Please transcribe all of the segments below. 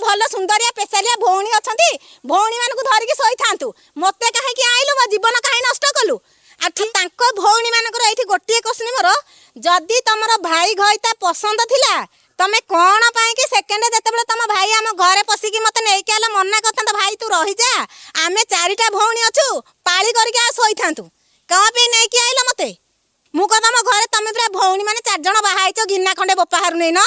ଭଲ ସୁନ୍ଦରିଆ ପେସାଲିଆ ଭଉଣୀ ଅଛନ୍ତି, ଭଉଣୀମାନଙ୍କୁ ଧରିକି ଶୋଇଥାନ୍ତୁ, ମୋତେ କାହିଁକି ଆଇଲୁ? ମୋ ଜୀବନ କାହିଁ ନଷ୍ଟ କଲୁ? ଆଉ ଠିକ୍ ତାଙ୍କ ଭଉଣୀମାନଙ୍କର ଏଇଠି ଗୋଟିଏ କୋଶ୍ଚିନ୍ ମୋର, ଯଦି ତମର ଭାଇ ଘଇତା ପସନ୍ଦ ଥିଲା, ତମେ କ'ଣ ପାଇଁକି ସେକେଣ୍ଡ ଯେତେବେଳେ ତମ ଭାଇ ଆମ ଘରେ ପଶିକି ମୋତେ ନେଇକି ଆଇଲା, ମନା କରିଥାନ୍ତ, ଭାଇ ତୁ ରହିଯା, ଆମେ 4ଟା ଭଉଣୀ ଅଛୁ, ପାଳି କରିକି ଆଉ ଶୋଇଥାନ୍ତୁ। କ'ଣ ପାଇଁ ନେଇକି ଆଇଲ ମୋତେ? ମୁଁ କଣ ତମ ଘରେ ତମେ ପୁରା ଭଉଣୀ ମାନେ 4 ଜଣ ବାହା ହେଇଛ, ଗିନା ଖଣ୍ଡେ ବୋପା ହାରୁ ନେଇନ?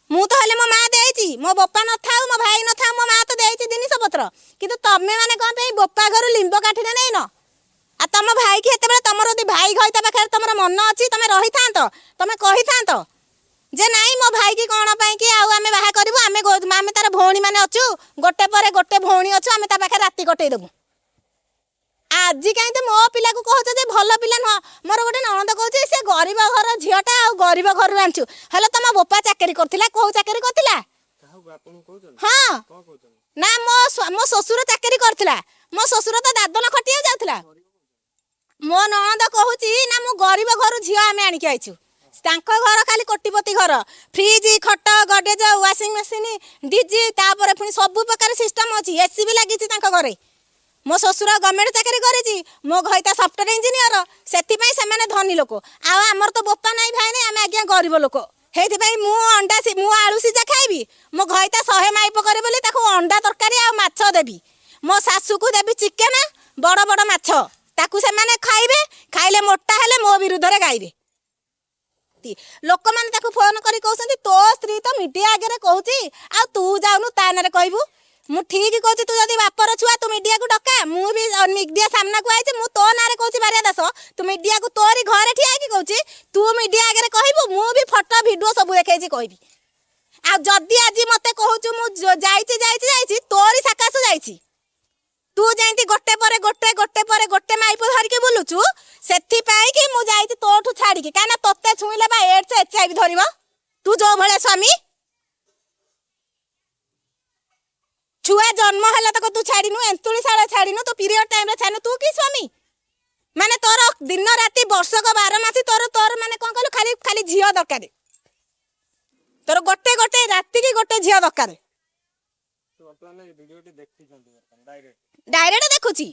ମୁଁ ତ ହେଲେ ମୋ ମା ଦେଇଛି, ମୋ ବୋପା ନଥାଉ, ମୋ ଭାଇ ନଥାଉ, ମୋ ମା ତ ଦେଇଛି ଜିନିଷ ପତ୍ର। କିନ୍ତୁ ତମେ ମାନେ କ'ଣ ପାଇଁ ବୋପା ଘରୁ ଲିମ୍ବ କାଠିରେ ନେଇନ? ଆଉ ତମ ଭାଇକି ସେତେବେଳେ ତମର ଯଦି ଭାଇ ଘଇତା ପାଖରେ ତମର ମନ ଅଛି, ତମେ ରହିଥାନ୍ତ, ତମେ କହିଥାନ୍ତ ଯେ ନାଇଁ, ମୋ ଭାଇକି କ'ଣ ପାଇଁ କି ଆଉ ଆମେ ବାହା କରିବୁ, ଆମେ ତାର ଭଉଣୀ ମାନେ ଅଛୁ, ଗୋଟେ ପରେ ଗୋଟେ ଭଉଣୀ ଅଛୁ, ଆମେ ତା ପାଖରେ ରାତି କଟେଇ ଦେବୁ। ଆଜି କାହିଁ ତ ମୋ ପିଲାକୁ କହୁଛ ଯେ ଭଲ ପିଲା ନୁହଁ? ମୋର ଗୋଟେ ନଣନ୍ଦ କହୁଛି, ସେ ଗରିବ ଘର ଝିଅଟା ଆଉ ଗରିବ ଘରୁ ଆଣିଛୁ। ହେଲେ ତମ ବୋପା ଚାକିରି କରିଥିଲା? କୋଉ ଚାକିରି କରିଥିଲା? କାହାକୁ, ଆପଣଙ୍କୁ କହୁଛନ୍ତି? ହଁ। କଣ କହୁଛନ୍ତି? ନା, ମୋ ଶ୍ୱଶୁର ଚାକିରି କରିଥିଲା। ମୋ ଶ୍ୱଶୁର ତ ଦାଦନ ଖଟିବାକୁ ଯାଉଥିଲା। ମୋ ନଣନ୍ଦ କହୁଛି ନା, ମୁଁ ଗରିବ ଘରୁ ଝିଅ ଆମେ ଆଣିକି ଆଇଛୁ। ତାଙ୍କ ଘର ଖାଲି କୋଟିପତି ଘର, ଫ୍ରିଜ୍, ଖଟ, ଗଡରେଜ, ୱାସିଂ ମେସିନ୍, ଡିଜି, ତାପରେ ପୁଣି ସବୁ ପ୍ରକାର ସିଷ୍ଟମ୍ ଅଛି, ଏସି ବି ଲାଗିଛି ତାଙ୍କ ଘରେ। ମୋ ଶ୍ୱଶୁର ଗଭର୍ଣ୍ଣମେଣ୍ଟ ଚାକିରି କରିଛି, ମୋ ଘଇତା ସଫ୍ଟୱେର ଇଞ୍ଜିନିୟର, ସେଥିପାଇଁ ସେମାନେ ଧନୀ ଲୋକ। ଆଉ ଆମର ତ ବୋପା ନାହିଁ, ଭାଇ ନାହିଁ, ଆମେ ଆଜ୍ଞା ଗରିବ ଲୋକ। ସେଇଥିପାଇଁ ମୁଁ ଆଳୁ ସିଝା ଖାଇବି, ମୋ ଘଇତା 100 ମାଇପ କରେ ବୋଲି ତାକୁ ଅଣ୍ଡା ତରକାରୀ ଆଉ ମାଛ ଦେବି, ମୋ ଶାଶୁକୁ ଦେବି ଚିକେନ, ବଡ଼ ବଡ଼ ମାଛ, ତାକୁ ସେମାନେ ଖାଇବେ। ଖାଇଲେ ମୋଟା ହେଲେ ମୋ ବିରୁଦ୍ଧରେ ଗାଇବେ। ଲୋକମାନେ ତାକୁ ଫୋନ କରି କହୁଛନ୍ତି, ତୋ ସ୍ତ୍ରୀ ତ ମିଡ଼ିଆ ଆଗରେ କହୁଛି, ଆଉ ତୁ ଯାଉନୁ ତା ନାଁରେ କହିବୁ। ମୁଁ ଠିକ କହୁଛି। ତୁ ଯଦି ବାପର ଛୁଆ, ତୁ ମିଡ଼ିଆକୁ ଡକା। ମୁଁ ବି ମିଡ଼ିଆ ସାମ୍ନାକୁ ଆଇଛି, ମୁଁ ତୋ ନାଁରେ କହୁଛି। ବାରିଆ ଦାସ, ତୁ ମିଡ଼ିଆକୁ, ତୋରି ଘରେ ଠିଆ ହେଇକି କହୁଛି, ତୁ ମିଡ଼ିଆ ଆଗରେ କହିବୁ। ମୁଁ ବି ଫଟୋ ଭିଡ଼ିଓ ସବୁ ଦେଖେଇଛି, କହିବି। ଆଉ ଯଦି ଆଜି ମତେ କହୁଛୁ ମୁଁ ଯାଇଛି ଯାଇଛି ଯାଇଛି, ତୋରି ସାକାଶ ଯାଇଛି। ତୁ ଯେମିତି ଗୋଟେ ପରେ ଗୋଟେ, ଗୋଟେ ପରେ ଗୋଟେ ମାଇପ ଧରିକି ବୁଲୁଛୁ, ସେଥିପାଇଁ କି ମୁଁ ଯାଇଛି ତୋଠୁ ଛାଡ଼ିକି। କାହିଁକିନା ତୋତେ ଛୁଇଁଲେ ବା ଏଡ୍ସ, ଏଚ୍ I V ଧରିବ, ତୁ ଯୋଉ ଭଳିଆ ସ୍ୱାମୀ। ଛୁଆ ଜନ୍ମ ହେଲା ତକ ତୁ ଛାଡ଼ିନୁ, ଏନ୍ତୁଳି ଶାଳ ଛାଡ଼ିନୁ, ତୁ ପିରିୟଡ଼ ଟାଇମରେ ଛାଡ଼ିନୁ। ତୁ କି ସ୍ୱାମୀ? ମାନେ ତୋର ଦିନ ରାତି ବର୍ଷକ 12 ମାସ ତୋର ମାନେ କଣ କହିଲୁ, ଖାଲି ଖାଲି ଝିଅ ଦରକାର ତୋର, ଗୋଟେ ଗୋଟେ ରାତିକି ଗୋଟେ ଝିଅ ଦରକାର। ତ ବର୍ତ୍ତମାନ ଏଇ ଭିଡିଓଟି ଦେଖିଛନ୍ତି ବର୍ତ୍ତମାନ ଡାଇରେକ୍ଟ? ଡାଇରେକ୍ଟ ଦେଖୁଛି,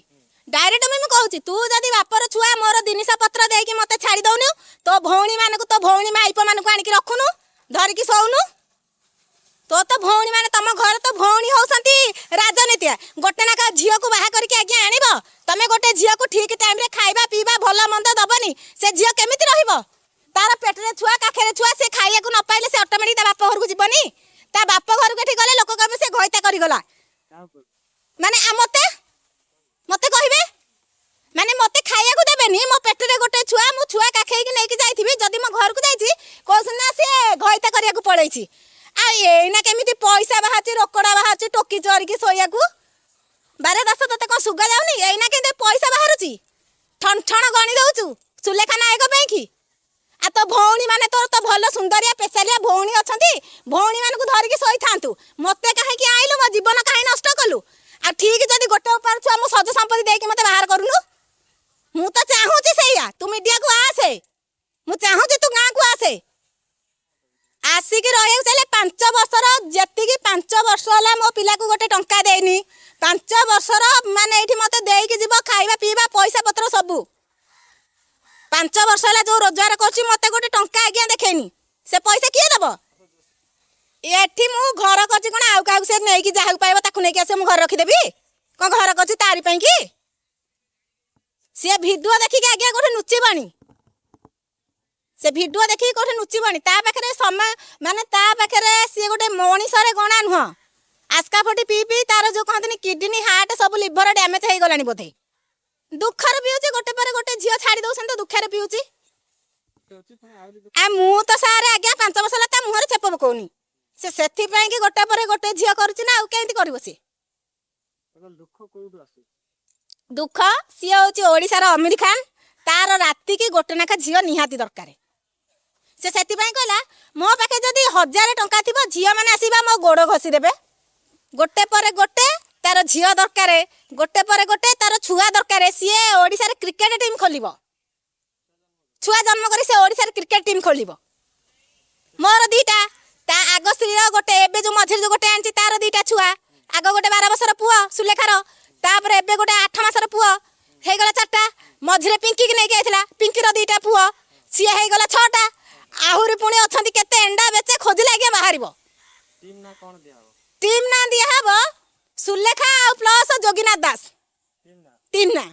ଡାଇରେକ୍ଟ ମୁଁ କହୁଛି, ତୁ ଯଦି ବାପର ଛୁଆ, ମୋର ଜିନିଷ ପତ୍ର ଦେଇକି ମତେ ଛାଡ଼ି ଦଉନୁ, ତୋ ଭଉଣୀ ମାନଙ୍କୁ, ତୋ ଭଉଣୀ ମାଇପ ମାନଙ୍କୁ ଆଣିକି ରଖୁନୁ, ଧରିକି ଶୋଉନୁ। ତୋ ତ ଭଉଣୀ ମାନେ, ତମ ଘରେ ତ ଭଉଣୀ ହଉଛନ୍ତି ରାଜନୀତିଆ। ଗୋଟେ ନାକା ଝିଅକୁ ବାହା କରିକି ଆଜ୍ଞା ଆଣିବ, ତମେ ଗୋଟେ ଝିଅକୁ ଠିକ ଟାଇମରେ ଖାଇବା ପିଇବା ଭଲ ମନ୍ଦ ଦବନି, ସେ ଝିଅ କେମିତି ରହିବ? ତାର ପେଟରେ ଛୁଆ, କାଖରେ ଛୁଆ, ସେ ଖାଇବାକୁ ନ ପାଇଲେ ସେ ଅଟୋମେଟିକ ତା ବାପ ଘରକୁ ଯିବନି? ତା ବାପ ଘରକୁ ଏଠି ଗଲେ ଲୋକ କହିବେ ସେ ଘଇତା କରିଗଲା। କାହାକୁ? ମାନେ ମତେ କହିବେ, ମାନେ ମତେ ଖାଇବାକୁ ଦେବେନି। ମୋ ପେଟରେ ଗୋଟେ ଛୁଆ, ମୁଁ ଛୁଆ କାଖେଇକି ନେଇକି ଯାଇଥିବି, ଯଦି ମୋ ଘରକୁ ଯାଇଛି, କହୁଛନ୍ତି ନା ସିଏ ଘଇତା କରିବାକୁ ପଳେଇଛି। ଆଉ ଏଇନା କେମିତି ପଇସା ବାହାରୁଛି, ରୋକଡ଼ା ବାହାରୁଛି ଟୋକି ଚରିକି ଶୋଇବାକୁ? ବାରେ ଦାସ, ତତେ କଣ ଶୁଗା ଯାଉନି? ଏଇନା କେମିତି ପଇସା ବାହାରୁଛି, ଠଣ ଠଣ ଗଣି ଦଉଛୁ ସୁଲେଖା ନାୟକ ପାଇଁ କି? ଆଉ ତୋ ଭଉଣୀ ମାନେ, ତୋର ତ ଭଲ ସୁନ୍ଦରିଆ ପେସାଲିଆ ଭଉଣୀ ଅଛନ୍ତି, ଭଉଣୀ ମାନଙ୍କୁ ଧରିକି ଶୋଇଥାନ୍ତୁ, ମତେ କାହିଁକି ଆଇଲୁ? ମୋ ଜୀବନ କାହିଁ ନଷ୍ଟ କଲୁ? ଆଉ ଠିକ ଯଦି ଗୋଟେ ଉପାୟ ଛୁଆ, ମୁଁ ସଜ ସମ୍ପତ୍ତି ଦେଇକି ମତେ ବାହାର କରୁନୁ। ମୁଁ ତ ଚାହୁଁଛି ସେଇଆ, ତୁ ମିଡ଼ିଆକୁ ଆସେ। ମୁଁ ଚାହୁଁଛି ତୁ ଗାଁକୁ ଆସେ। ଆସିକି ରହିବାକୁ ଚାହିଁଲେ 5 ବର୍ଷର ଯେତିକି, 5 ବର୍ଷ ହେଲା ମୋ ପିଲାକୁ ଗୋଟେ ଟଙ୍କା ଦେଇନି। 5 ବର୍ଷର ମାନେ ଏଇଠି ମତେ ଦେଇକି ଯିବ ଖାଇବା ପିଇବା ପଇସା ପତ୍ର ସବୁ। 5 ବର୍ଷ ହେଲା ଯୋଉ ରୋଜଗାର କରୁଛି, ମତେ ଗୋଟେ ଟଙ୍କା ଆଜ୍ଞା ଦେଖେଇନି। ସେ ପଇସା କିଏ ଦବ? ଏଠି ମୁଁ ଘର କରିଛି କଣ ଆଉ କାହାକୁ ସେ ନେଇକି ଯାହାକୁ ପାଇବ ତାକୁ ନେଇକି ଆସିବ, ମୁଁ ଘରେ ରଖିଦେବି? କଣ ଘର କରିଛି ତାରି ପାଇଁ କି? ସିଏ ଭିଡିଓ ଦେଖିକି ଆଜ୍ଞା କୋଉଠି ନୁଚିବଣି, ସେ ଭିଡିଓ ଦେଖିକି କୋଉଠି ନୁଚିବଣି। ତା ପାଖରେ ସମୟ, ମାନେ ତା ପାଖରେ ସିଏ ଗୋଟେ ମଣିଷରେ ଗଣା ନୁହଁ। ଆସ୍କା ଫଟି ପିଇ ପିଇ ତାର ଯୋଉ କହନ୍ତିନି କିଡନୀ, ହାର୍ଟ, ସବୁ ଲିଭର ଡ୍ୟାମେଜ ହେଇଗଲାଣି ବୋଧେ। ଦୁଃଖରେ ପିଉଛି, ଗୋଟେ ପରେ ଗୋଟେ ଝିଅ ଛାଡ଼ି ଦଉଛନ୍ତି ତ ଦୁଃଖରେ ପିଉଛି। ଅଛି ପୁଣି ଆହୁରି ଆଉ ମୁଁ ତ ସାର୍ ଆଜ୍ଞା 5 ବର୍ଷ ହେଲା ତା ମୁହଁରେ ଛେପ ପକଉନି। ସେ ସେଥିପାଇଁ କି ଗୋଟେ ପରେ ଗୋଟେ ଝିଅ କରୁଛି ନା ଆଉ କେମିତି କରିବ ସିଏ? ଦୁଃଖ କୋଉଠୁ ଆସୁଛି? ଦୁଃଖ, ସିଏ ହଉଛି ଓଡ଼ିଶାର ଅମିର ଖାନ। ତାର ରାତିକି ଗୋଟେ ନାଖା ଝିଅ ନିହାତି ଦରକାର। ସେ ସେଥିପାଇଁ କହିଲା, ମୋ ପାଖେ ଯଦି 1000 ଟଙ୍କା ଥିବ, ଝିଅମାନେ ଆସିବା ମୋ ଗୋଡ଼ ଘଷି ଦେବେ। ଗୋଟେ ପରେ ଗୋଟେ ତାର ଝିଅ ଦରକାର, ଗୋଟେ ପରେ ଗୋଟେ ତାର ଛୁଆ ଦରକାର। ସିଏ ଓଡ଼ିଶାରେ କ୍ରିକେଟ ଟିମ୍ ଖୋଲିବ। ଛୁଆ ଜନ୍ମ କରି ସେ ଓଡ଼ିଶାରେ କ୍ରିକେଟ ଟିମ୍ ଖୋଲିବ। ମୋର 2ଟା ତା ଆଗ ସ୍ତ୍ରୀର ଗୋଟେ, ଏବେ ଯୋଉ ମଝିରେ ଯୋଉ ଗୋଟେ ଆଣିଛି ତାର 2ଟା ଛୁଆ। ଆଗ ଗୋଟେ 12 ବର୍ଷର ପୁଅ ସୁଲେଖାର, ତାପରେ ଏବେ ଗୋଟେ 8 ମାସର ପୁଅ, ହେଇଗଲା 4ଟା। ମଝିରେ ପିଙ୍କିକି ନେଇକି ଯାଇଥିଲା, ପିଙ୍କିର 2ଟା ପୁଅ, ସିଏ ହେଇଗଲା 6ଟା। ଆହୁରି ପୁଣି ଅଛନ୍ତି କେତେ, ଏଣ୍ଡା ବେଚେ ଖୋଜିଲେ ଆଜ୍ଞା ବାହାରିବ। ଟିମ୍ ନା କଣ ଦିଆହବ? ଟିମ୍ ନାଁ ଦିଆହବ ସୁଲେଖା ଆଉ ପ୍ଲସ୍ ଯୋଗୀନାଥ ଦାସ। ଟିମ୍ ନା? ଟିମ୍ ନାଁ।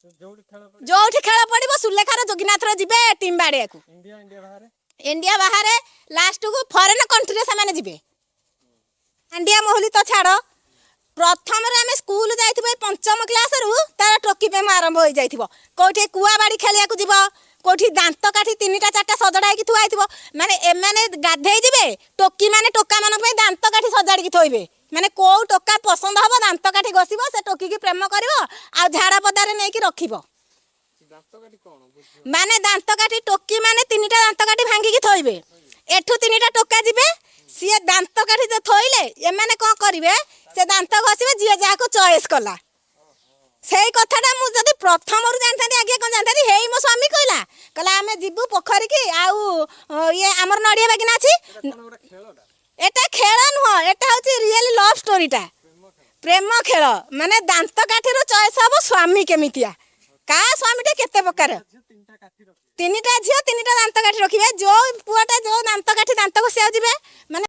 ତ ଯୋଉଠି ଖେଳ ପଡିବ? ଯୋଉଠି ଖେଳ ପଡିବ, ସୁଲେଖାର ଯୋଗୀନାଥର ଯିବେ ଟିମ୍ ବାଡିଆକୁ। ଇଣ୍ଡିଆ, ଇଣ୍ଡିଆ ବାହାରେ? ଇଣ୍ଡିଆ ବାହାରେ, ଲାଷ୍ଟକୁ ଫରେନ୍ କଣ୍ଟ୍ରିରେ ସେମାନେ ଯିବେ। ହାଣ୍ଡିଆ ମହୁଲି ତ ଛାଡ଼, ପ୍ରଥମରେ ଆମେ ସ୍କୁଲ ଯାଇଥିବୁ, ଏଇ ପଞ୍ଚମ କ୍ଲାସରୁ ତାର ଟୋକି ପ୍ରେମ ଆରମ୍ଭ ହୋଇଯାଇଥିବ। କୋଉଠି କୁଆ ବାଡ଼ି ଖେଳିବାକୁ ଯିବ, କୋଉଠି ଦାନ୍ତ କାଠି 3ଟା 4ଟା ସଜଡ଼ା ହେଇକି ଥୁଆ ହେଇଥିବ। ମାନେ ଏମାନେ ଗାଧେଇ ଯିବେ, ଟୋକି ମାନେ ଟୋକାମାନଙ୍କ ପାଇଁ ଦାନ୍ତ କାଠି ସଜାଡ଼ିକି ଥୋଇବେ। ମାନେ କୋଉ ଟୋକା ପସନ୍ଦ ହବ, ଦାନ୍ତ କାଠି ଘଷିବ, ସେ ଟୋକିକି ପ୍ରେମ କରିବ ଆଉ ଝାଡ଼ା ପଦାରେ ନେଇକି ରଖିବ। ଦାନ୍ତ କାଠି କଣ ବୁଝିବ? ମାନେ ଦାନ୍ତକାଠି, ଟୋକି ମାନେ 3ଟା ଦାନ୍ତକାଠି ଭାଙ୍ଗିକି ଥୋଇବେ। ଏଠୁ 3ଟା ଟୋକା ଯିବେ, ସିଏ ଦାନ୍ତକାଠି ଯେ ଥୋଇଲେ ଏମାନେ କଣ କରିବେ? ସେ ଦାନ୍ତ ଘଷିବେ, ଯିଏ ଯାହାକୁ ଚଏସ୍ କଲା। ସେଇ କଥାଟା ମୁଁ ଯଦି ପ୍ରଥମରୁ ଜାଣିଥାନ୍ତି ଆଜ୍ଞା, କଣ ଜାଣିଥାନ୍ତି? ହେଇ ମୋ ସ୍ୱାମୀ କହିଲା, କହିଲା ଆମେ ଯିବୁ ପୋଖରୀକି ଆଉ ଇଏ ଆମର ନଡ଼ିଆ ବାଗିନା ଅଛି। ଏଟା କଣ ଗୋଟେ ଖେଳଟା? ଏଟା ଖେଳ ନୁହଁ, ଏଟା ହଉଛି ରିଏଲ ଲଭ୍ ଷ୍ଟୋରିଟା। ପ୍ରେମ ଖେଳ। ପ୍ରେମ ଖେଳ ମାନେ ଦାନ୍ତ କାଠିରୁ ଚଏସ୍ ହବ ସ୍ୱାମୀ କେମିତିଆ, କାହା ସ୍ୱାମୀଟା କେତେ ପ୍ରକାର। ଝିଅ 3ଟା କାଠି ରଖିବେ। 3ଟା ଝିଅ 3ଟା ଦାନ୍ତ କାଠି ରଖିବେ। ଯୋଉ ପୁଅଟା ଯୋଉ ଦାନ୍ତ କାଠି ଦାନ୍ତ ଘଷିବାକୁ ଯିବେ ମାନେ